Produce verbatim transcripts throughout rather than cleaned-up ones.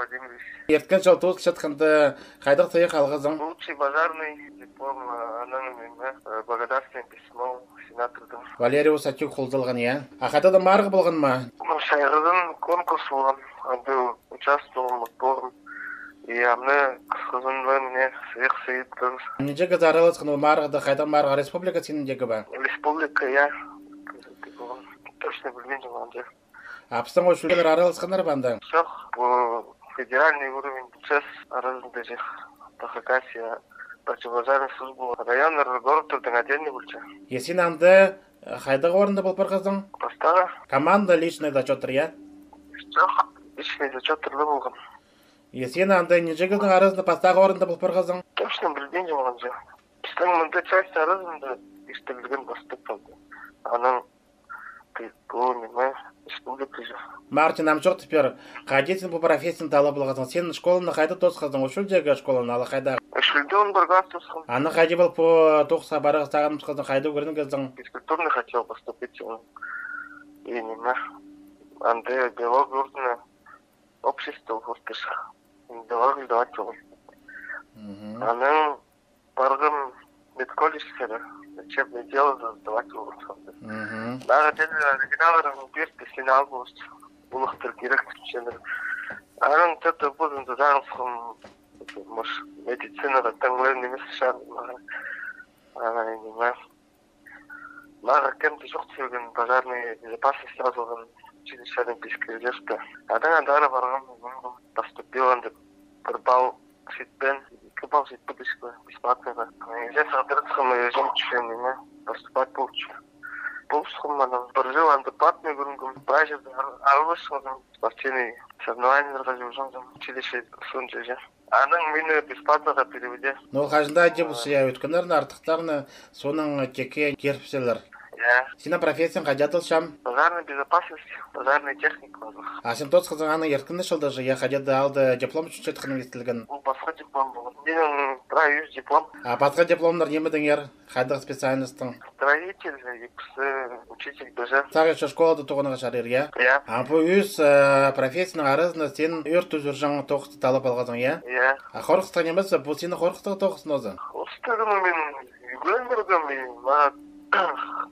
Владимирович. Ирткен чыл тоозылчатханда хайдағ сыйых алғазың? Лучший пожарный, диплом, а, анаң ниме, э, благодарственное письмо сенатордаң. Валерий Усатюк холдалған, я? А хайдағ даа марығ полған ма? Ну, Шайғазын конкурс полған, анда участвовал, мыт полғам. И ам на Хырғызстаннаң мына сыйых сыйыптығ. Нинҷе кізі араласхан ол марығда, хайдағ марығ, республика синіндегі бе? Республика, я. Точно пілбинчем анда. А пістің ол чӧлдегілер араласханнар ба анда? Чох, пу федеральный уровень полча, аразында же по Хакасии противопожарный служба, районнар, городтардаң отдельно полча. Е, син анда, э, хайдағ орында пол парғазың? Пастағы. Команда, личный зачёттар, я? Чох, личный зачёттар даа полған. Е, син анда нинҷе кізінің аразында пастағы орында пол парғазың? Точно пілбинчем аны. Пістің мында часть аразында иртірілген поступок полды. Анаң пу ниме, республика же. Мартин, ам чоохтап пир, хайди син пу профессияны таап алғазың? Син школаны хайда тоосхазың? Ол чӧлдегі школаны, алай хайда? Ол чӧлде он пір класс тоосхам. Анаң хайди пол пу тоғысха парарға сағыныбысхазың, хайда ӱгренгезің? Физкультурный хотел поступить, м, и ниме, анда биология орнына общество орта, биология давать полған. Мгм. Анаң парғам медколледжсер, лечебное дело сдавать полғам. Мгм. Мағаа тее оригиналларын пирді, син ал полча. Улуғлар кирек тіпчелер. Анаң тіпче, пу позымда сағынысхам, может, медицинаға таңлар нимес чарир мағаа. Анаң ниме. Мағаа кем дее чоохтап пирген, пожарный безопасность язылған училищенің пискізі. Анаң андар парғам, поступил анда, пір балл читпеен, ікі балл читпеен, бесплатныйға. Іди сығдырыбысхам, ӧзім чӱзім ниме, поступать полчам. Полыбысхам, анаң пір чыл анда платный ӱгренгем, прай чирде ар-, араласчам, спортивный соревнованиелерге чӧрҷең, училище соонҷа же. Анаң мині бесплатныйға переведи. Ну, ол хаҷан даа иди полча, я, ӧткіннерні, артыхтарны соонаң тикке кирібісселер. Я. Синің профессияң хайди адалча? Пожарный безопасность, пожарный техник пазох. А син тоосхазың аны ирткен чылда же, я, хайди даа алай диплом чӧрчеткен истілген? Ол пасха диплом полған. Минің прай ӱс диплом. А пасха дипломнар нимедеңер? Хайдағ специальностьтың? Строитель, ипсі, учитель ПЖ. Сағам ещё школада тоғынарға чарир, я? Я. А пу ӱс, э, профессияның аразында син ӧрт ӱзӱрҷең тоғысты таап алғазың, я? Я. А хорыхтығ нимес пе, пу синің хорыхтығ тоғыс нооза? Хорыхтығ, ну, мин ӱгреніп пиргем, мин, мағаа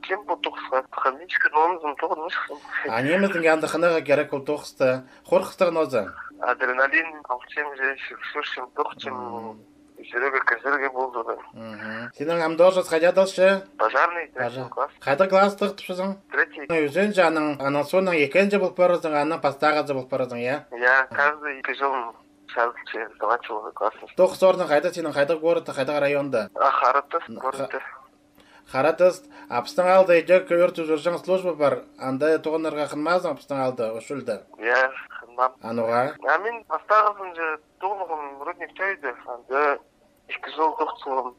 кем пу тоғысха? Химичка, ну, ноозам тоғынмасхам. А нимедеңер анда хынарға кирек ол тоғысты? Хорыхтығ нооза? Адреналин, алчам же, чӱгӱрчем, тоғынчам. М. Ӱзӱрерге, кӧзідерге полды. Мгм. Синің ам должность хайди адалча? Пожарный, третий класс. Хайдағ класстығ тіпчезің? Третий. Ӱзінҷі, анаң, анаң соонаң ікінҷі пол парарзың, анаң пастағызы пол парарзың, я? Я, каждый ікі чыл чарыдылча, давать полған класс. Тоғыс орның хайда синің, хайдағ городта, хайдағ районда? А, Хара Тас городта. Хара Тас. А пістің аалда идӧк ӧрт ӱзӱрҷең служба пар. Анда тоғынарға хынмазың пістің аалда, ол чӧлде? Я, хынмаам. А ноға? А мин пастағызынҷа тоғынғам Рудник чайда, анда ікі чыл тоғынғам.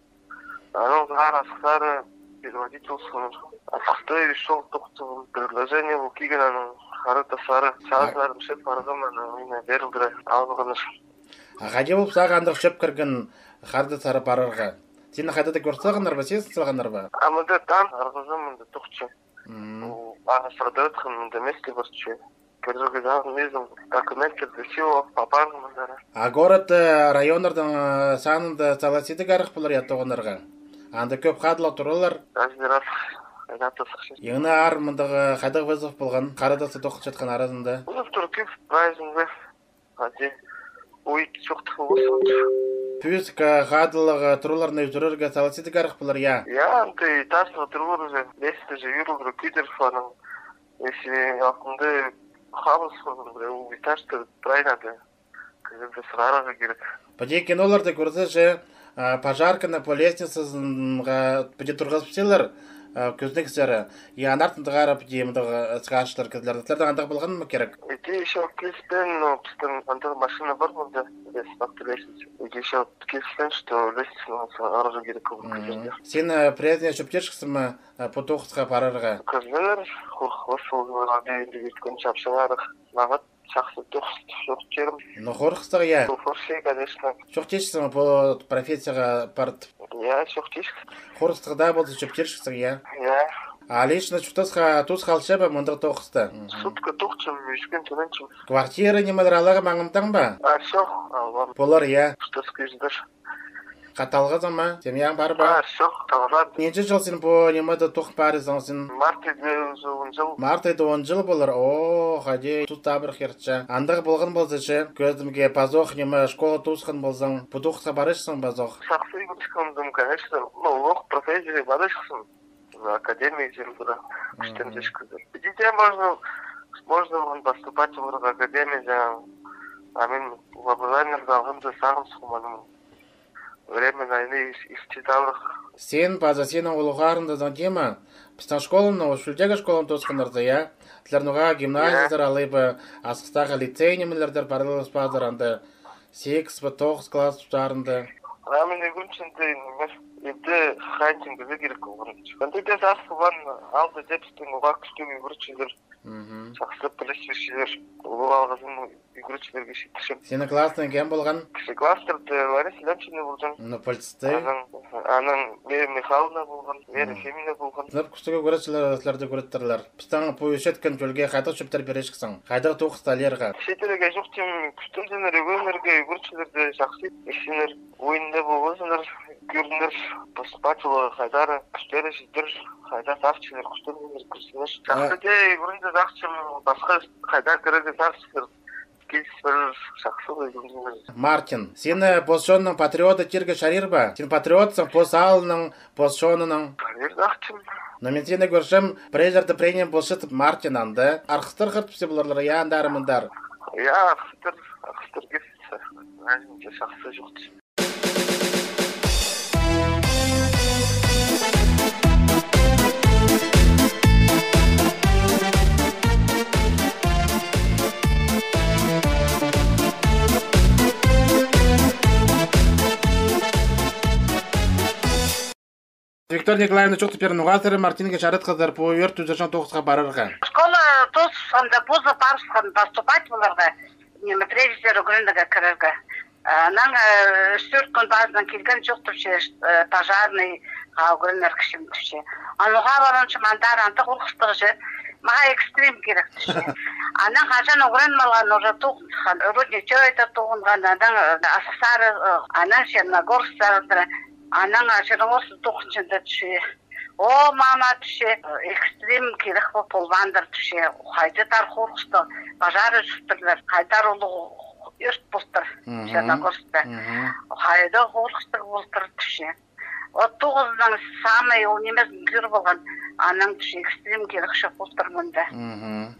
Анаң сығара Асхыссар переводить полғам. Асхыста ӱс чыл тоғынғам. Предложение пол килген анаң Хара Тасха. Чазыларым чӧп парғам, анаң мині пеер алғаннар. А хайди полып сағаа андағ чӧп кірген Хара Тасха парарға? Сині хайда даа кӧр салғаннар ба, сизін салғаннар ба? А мында таныс арғызым мында тоғынча. М. Ол аны сығдыратхан, мында месте парча. Кӧрерге сағынмазың, документтерні сыйлап апарғам андар. А город, э, районнарның, э, санында салза, сидік арах полар, я, тоғынарға? Анда кӧп хадылығ туралар. Каждый раз хайда-да сыхча. Иң не аар мындағ, э, хайдағ вызов полған Хара Таста тоғынчатхан аразында? Вызовтар кӧп, прайзында. Хайди, ой, чоохтап полбассың. Пӧзік, э, хадылығ, э, тураларны ӱзӱрерге салза, сидік арах полар, я? Я, анда этажтағы туралар уже, лестница же, юралдыр кӧдір анаң. Если алтында хабыс полза, ол этажты прай надо кізілерді сығарарға кирек. Піди киноларда кӧрзе же, а, пожарканы пу лестницазынға піди турғызып салчалар, а, кӱзнің сірер. И аннаңар тығырығ піди мындағ, а, сығарчалар кізілерні. Сірерде андағ полған ма кирек? Іди ещё киліспеен, но пістің андағ машина пар мында, без автолестницы. Іди ещё киліспеен, что лестницаны сығарарға кирек полған кізілерді. Син, а, пірее чӧптирҷіксің ме, а, пу тоғысха парарға? Кізілер хорыхпас ползалар, анда ӱркӱн чапчалар. Мағат чахсы тоғыс, чоохтирым. Ну, хорыхтығ, я? Ну, хорыхтығ, конечно. Чоохтирҷіксің пу профессияға парып? Я, чоохтирҷік. Хорыхтығ даа полза, чӧптирҷіксің, я? Я. А лично чуртасха тус халча ба мындағ тоғыста? Мгм. Сутка тоғынчам, ӱс кӱн тынанчам. Квартира нимелер аларға маңымдаң ба? А, чох, албаам. Полар, я? Чуртас кӧзідер. Хат алғазың ма? Семьяң пар ба? А, чох, хат алғазам. Нинҷе чыл син пу нимеде тоғын парирзың син? Март айда уже он чыл. Март айда он чыл полар. О, хайди, тус табырах иртче. Андағ полған полза че, кӧзідімге, пазох ниме, школа тоосхан ползаң, пу тоғысха парарҷыхсың пазох? Сағыс ибірчеткенім, конечно, ну, ох, профессияға парарҷыхпын. Академия чирінде кӱстенҷеңнер. Где можно, можно было поступать в академию, а мен образованиемді алғанда сағынчам, анаң временно аны ис-, исті табырах. Син паза синің улуғларың даа, Дима, пістің школаны, ол чӧлдегі школаны тоосханнар даа, я? Сірер ноға гимназиязар алай ба, Асхыстағы лицей нимелердер парылыс пазар анда. Сигіс пе, тоғыс класс тустарында. А мин ӱгренчем ниме, ибде хайди кізі кирек полған. Анда даа сағыс полған, алды даа пістің уғаа кӱстіг ӱгретчілер. Мгм. Сағыс піліс пирчелер. Улуғ алғызым ӱгретчілерге читірчем. Синің класснаң кем полған? Кічіг класстарда Лариса Лямшина полған. Ну, пілдістіг. Анаң, анаң Вера Михайловна полған, Вера Фомина полған. Сынап кӱстіг ӱгретчілер сірерні ӱгреттірлер. Пістің пу ӧсчеткен чӧлге хайдағ чӧптер пирерҷіксің? Хайдағ тоғысты аларға? Читірерге чоохтим, кӱстензіннер, ӱгренерге, ӱгретчілерні чахсы исчезіннер, ойында полбазыннар, кӧрзіннер, поступать поларға хайдар кӱстері читер, хайда сағынчалар, кӱстензіннер, кӧрзіннер. А. Чахсы даа ӱгрензе сағынчам, пасха хайда кірерге сағынчалар. Киліс пирер, чахсы ла ӱгрензіннер. Мартин, сині пос чонның патриоты тирге чарир ба? Син патриотсың пос аалның, пос чонның. Патриот ағаа. Но мин сині кӧрчем, прайзы даа премия полчатхан Мартин анда. Арғыстар хатап сиб олар, я, андар-мындар. Я, арғыстар, арғыстар килче. Разница чахсы чох. Виктория Николаевна, чоохтап пирер, ноға сірер Мартинге чаратхазар пу ӧрт ӱзерҷең тоғысха парарға? Школа тоосханда позы парыбысхан поступать поларға, ниме, прежде ӱгренерге кірерге. Анаң, э, ӱс-тӧрт кӱн пазынаң килген, чоохтапча, э, пожарныйға ӱгренерге килчем, тіпче. А ноға парғанчам, андар андағ хорғыстығ чи, мағаа экстрим кирек, тіпче. Анаң хаҷан ӱгреніп алған, уже тоғынған, Рудничойда тоғынған, анаң, э, Асхыстар, э, анаң Черногорскта, анаң Черногорскта тоғынчам, тіпче. О, мама, тіпче, экстрим кирек пол-, полбаандыр, тіпче. Хайдағ-да хорғыстығ, пожар ӱзіптірлер, хайдар улуғ ӧрт полтыр Черногорскта. Хайдағ хорғыстығ полтыр, тіпче. От тоғызынаң самый ол нимезін кӧр полған, анаң, тіпче, экстрим кирек чох полтыр мында.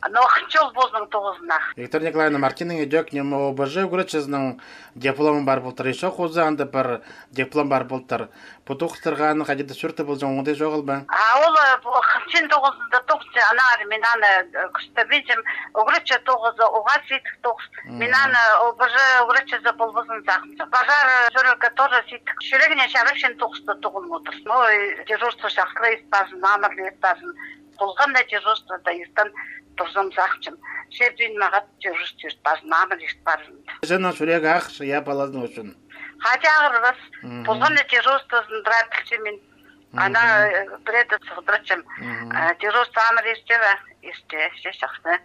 Но хынча ол ползын тоғызынах. Виктория Николаевна, Мартиннің идӧк ниме, ОБЖ ӱгретчізінің дипломы пар полтыр, ещё хоза анда пір диплом пар полтыр. Пу тоғыстарға аны хайди-да сӧртіп полҷаң, оңдай чоғыл ба? А ол, э, пу хынҷаң тоғызында тоғынча, аннаңар мин аны, э, кӱстебинчем, ӱгретчі тоғызы, уғаа сидік тоғыс. Мин аны, э, ОБЖ ӱгретчізі полбазын сағынчам. Пожар, э, сӧрерге тоже сидік. Чӱрегіне чарапчаң тоғыста тоғын одыр. Ну, и дежурство чахсы ла ит парзын, амыр ла ит парзын. Полған на дежурствода иртен турзам сағынчам. Че пӱӱн мағат дежурство ирт парзын, амыр ирт парзын. Чонның чӱрегі ағырча, я, палазының ӱчӱн. Хайди ағырбас. Полған на дежурствозын прай пілчем мин. Анаң, э, пірееде сығдыратчам. Э, дежурство амыр иртче бе? Иртче, че чахсы.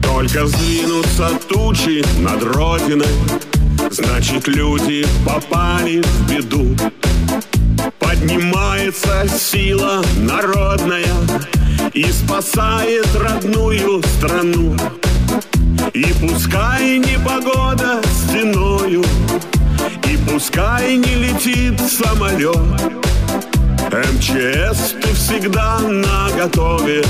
Только сдвинутся тучи над Родиной, значит, люди попали в беду. Поднимается сила народная и спасает родную страну. И пускай непогода стеною, и пускай не летит самолёт, МЧС, ты всегда наготове.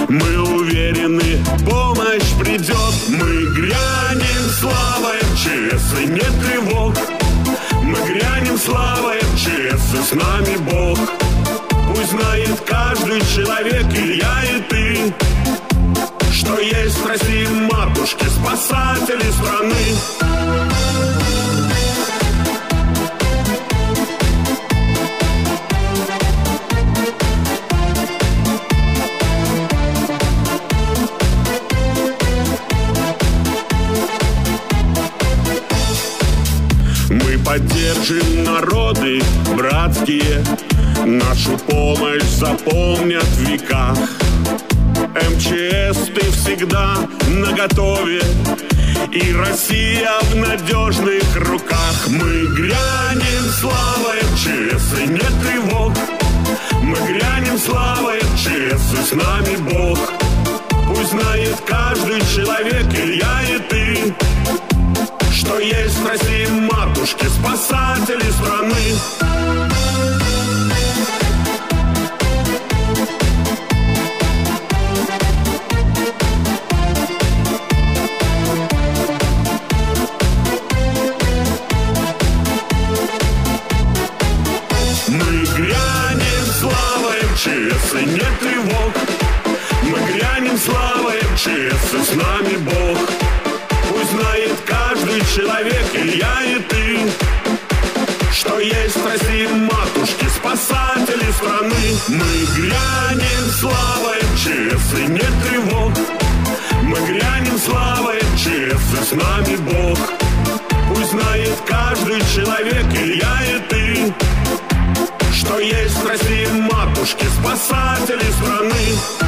Мы уверены, помощь придёт. Мы грянем славой, МЧС, и нет тревог. Мы грянем: слава М Ч С, и с нами Бог. Пусть знает каждый человек, и я, и ты, что есть в России матушки спасатели страны. Мы поддержим народы братские, нашу помощь запомнят в веках. М Ч С, ты всегда наготове, и Россия в надёжных руках. Мы грянем: слава М Ч С, и нет тревог. Мы грянем: слава М Ч С, и с нами Бог. Пусть знает каждый человек, и я, и ты, что есть в России матушки спасатели страны. Мы грянем: слава М Ч С, и нет тревог. Мы грянем: слава М Ч С, и с нами Бог. Пусть знает каждый человек, и я, и ты, что есть в России матушки спасатели страны. Мы грянем: слава М Ч С, и нет тревог. Мы грянем: слава М Ч С, и с нами Бог. Пусть знает каждый человек, и я, и ты, что есть в России матушки спасатели страны.